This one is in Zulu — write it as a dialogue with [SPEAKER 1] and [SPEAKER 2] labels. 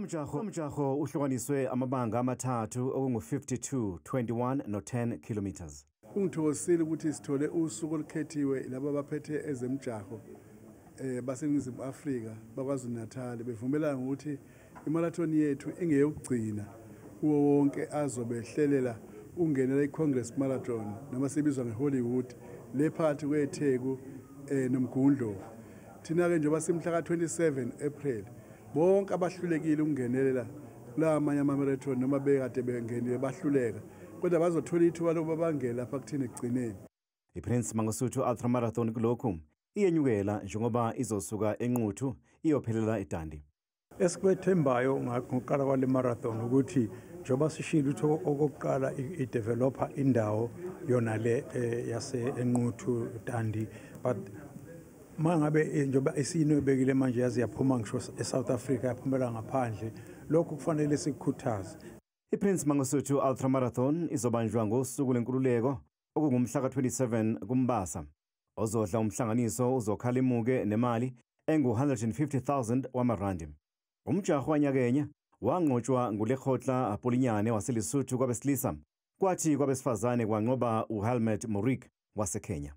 [SPEAKER 1] Umjaho uhlukaniswe amabanga amathathu okungu-52, 21 no-10 kilometers.
[SPEAKER 2] Kungithokozisile ukuthi sithole usuku olukhethiwe laba abaphethe ezemjaho baseNingizimu Afrika bakwaZulu Natal bevumelana ngokuthi imarathon yethu ingeyokugcina kuwo wonke azobe ehlelela ukungenela i-Congress Marathon noma sibizwa ngeHollywood le phakathi kweTheku noMgungundlovu. Thina-ke njengoba simhla ka-27 April, bonke abahlulekile ukungenelela kula amanye ama-marathon noma bekade bengenile bahluleka, kodwa bazothola ithuba lokuba bangene lapha kuthina ekugcineni.
[SPEAKER 1] I-Prince Mangosuthu Ultra Marathon kulokhu iyenyukela njengoba izosuka eNquthu iyophelela eDundee.
[SPEAKER 3] Esikwethembayo ngokuqala kwale marathon ukuthi njengoba sishilo ukuthi okokuqala i-developer indawo yona le yase eNquthu Dundee, but mangabe njengoba isinwebekile manje yaze yaphuma ngisho eSouth Africa, yaphumela ngaphandle, lokhu kufanele sikukhuthaze.
[SPEAKER 1] I-Prince Mangosuthu Ultra Marathon izobanjwa ngosuku lenkululeko okungumhla ka-27 kuMbasa. Ozodla umhlanganiso uzokhala imuke nemali engu-150,000 wamarandi. Umjaho wanyakenye wanqotshwa nguLekgotla Polinyane waseLesotho kwabesilisa, kwathi kwabesifazane kwanqoba uHelmet Morik waseKenya.